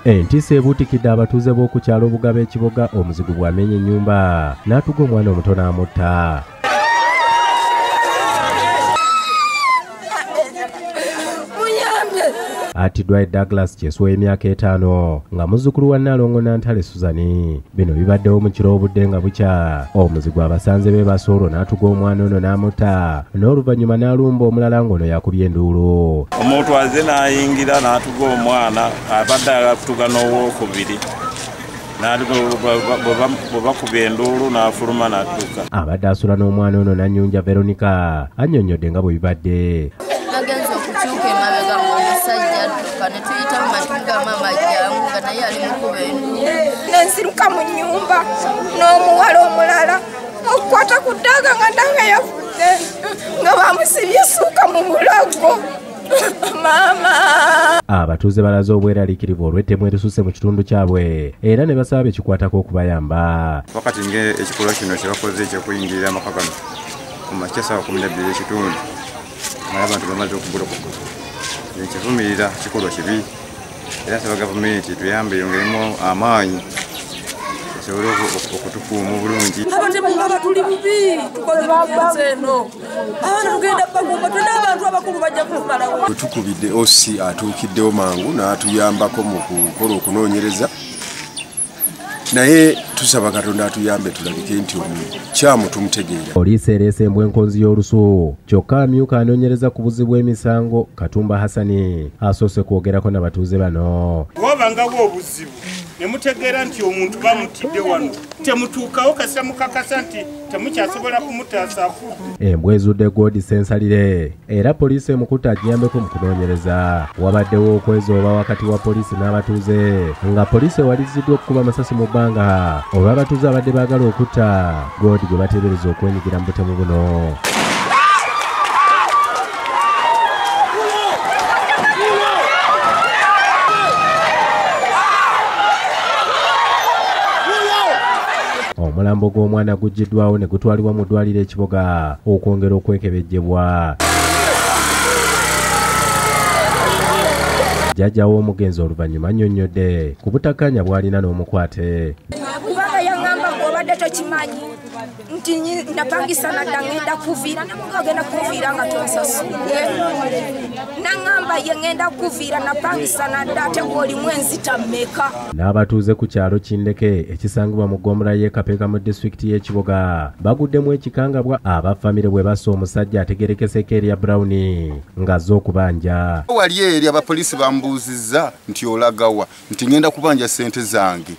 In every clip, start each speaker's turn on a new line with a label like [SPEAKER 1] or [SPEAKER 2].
[SPEAKER 1] Entiisa ebuutikidde abatuuze b'oku kyalo Obugabe Ekiboga omuzigu bw'amenya ennyumba n'atuga omwana omuto n'amutta. Attiddwa Douglas Kyeswa emyaka 5 nga muzzukulu wa Nnaalongo Nantale Suzani. Bino bibaddewo mu kiro obudde nga bukya. Omuzigu abasanze be basoolo n'atuga omwana ono n'amutta n'oluvannyuma n'alumba omulala ng'ono yakubye enduulu.
[SPEAKER 2] Omuntu azze n'ayingira n'atuga omwana abadde ayagala kutuga n'owookubiri bwe bakuba enduulu n'afuluma n'adduka.
[SPEAKER 1] Abadde asula n'omwana ono n'annyunja Veronica annyonnyodde nga bwe bibadde.
[SPEAKER 3] Nagenze okukyuka emabega ng'omusajja adduka ne tuyita mu matu ga maama jangu nga naye ali mu kuba enduulu.
[SPEAKER 4] Nenziruka mu nnyumba n'omuwala omulala okukwata ku ddaaga nga ddaaga yafudde nga bamusibye essuuka mu bulago. Maama!
[SPEAKER 1] Abatuuze balaze obweraliikirivu olw'ettemu erisusse mu kitundu kyabwe era ne basaba ekikwatako okubayamba.
[SPEAKER 5] Wakati ng'ekikolwa kino kye bakoze eky'okuyingirira amaka gano ku makya ssaawa 12 ekitundu naye abantu bamaze okubulokoka. Nkivumirira kikolwa kibi era nsaba gavumenti tuyambe yongeremu amaanyi esobole okutukuuma obulungi.
[SPEAKER 6] Abatemu nga tuli bubi tukoze tutya eno abaana tugenda bakuuma tuna abantu abakulu bajja kutumalawo.
[SPEAKER 7] Tukubidde OC atuukiddewo mangu n'atuyambako mu kukola okunoonyereza naye tusaba Katonda atuyambe tulabike nti omukyamu tumutegeera.
[SPEAKER 1] Poliisi ereese embwa enkonzi y'olusu kyokka amyuka anoonyereza ku buzi bw'emisango Katumba Hassani asoose kwogerako n'abatuuze bano.
[SPEAKER 8] Wabangawo obuzibu ne mutegeera nti omuntu bamutidde wano temutuukawo kasita mukakasa nti temukyasobola kumutaasa afudde.
[SPEAKER 1] Embwa ezudde Godi Ssensalire era poliisi emukutte agiyambeko mu kunoonyereza. Wabaddewo okwezooba wakati wa poliisi n'abatuuze nga poliisi ewaliriziddwa okukuba amasasi mu bbanga olw'abatuuze abadde baagala okutta Godi gwe bateebereza okwenyigira mu butemu buno. Omulambo gw'omwana guggiddwawo ne gutwalibwa mu ddwaliro Ekiboga okwongera okwekebejjebwa. Jjajja w'omugenzi oluvannyuma annyonnyodde ku butakkaanya bw'alina n'omukwate.
[SPEAKER 4] Kubanga yaŋŋamba bw'obadde tokimanyi nti napangisa nadda ŋŋenda kuviira namuga ogenda kuviira nga tonsasudde. Naŋŋamba ye ŋŋenda kuviira napangisa nadda ate gw'olimu enzita mmeka.
[SPEAKER 1] N'abatuuze ku kyalo Kindeke ekisangibwa mu ggombolola y'e Kapeeka mu disitulikiti y'e Kiboga baguddemu ekikangabwa abafamire bwe bassa omusajja ategerekeseko erya Brown ng'azze okubanja.
[SPEAKER 9] Wali eri abapoliisi bambuuzizza nti olagawa nti ŋŋenda kubanja ssente zange.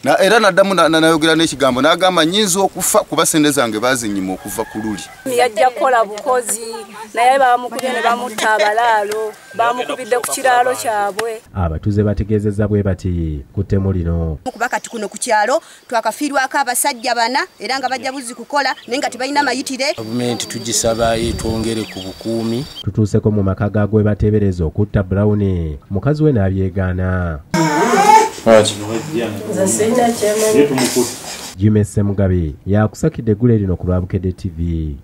[SPEAKER 9] Na era naddamu nayogera n'ekigambo n'agamba nnyinza okufa kuba ssente zange baazinyima okuva ku luli.
[SPEAKER 10] Yajja kukola bukozi naye baamukubye ne bamutta abalaalo baamukubidde ku kiraalo kyabwe.
[SPEAKER 1] Abatuuze bategeezezza bwe bati ku ttemu lino.
[SPEAKER 11] Kuba kati kuno ku kyalo twakafiirwako abasajja bana era nga bajja buzi kukola naye nga tebalina mayitire.
[SPEAKER 12] Gavumenti tugisaba etwongere ku bukuumi.
[SPEAKER 1] Tutuuseko mu maka ga gwe bateebereza okutta Brown mukazi we n'abyegaana. Jimmy Ssemugabi yakusakidde eggule lino ku lwa Bukedde TV.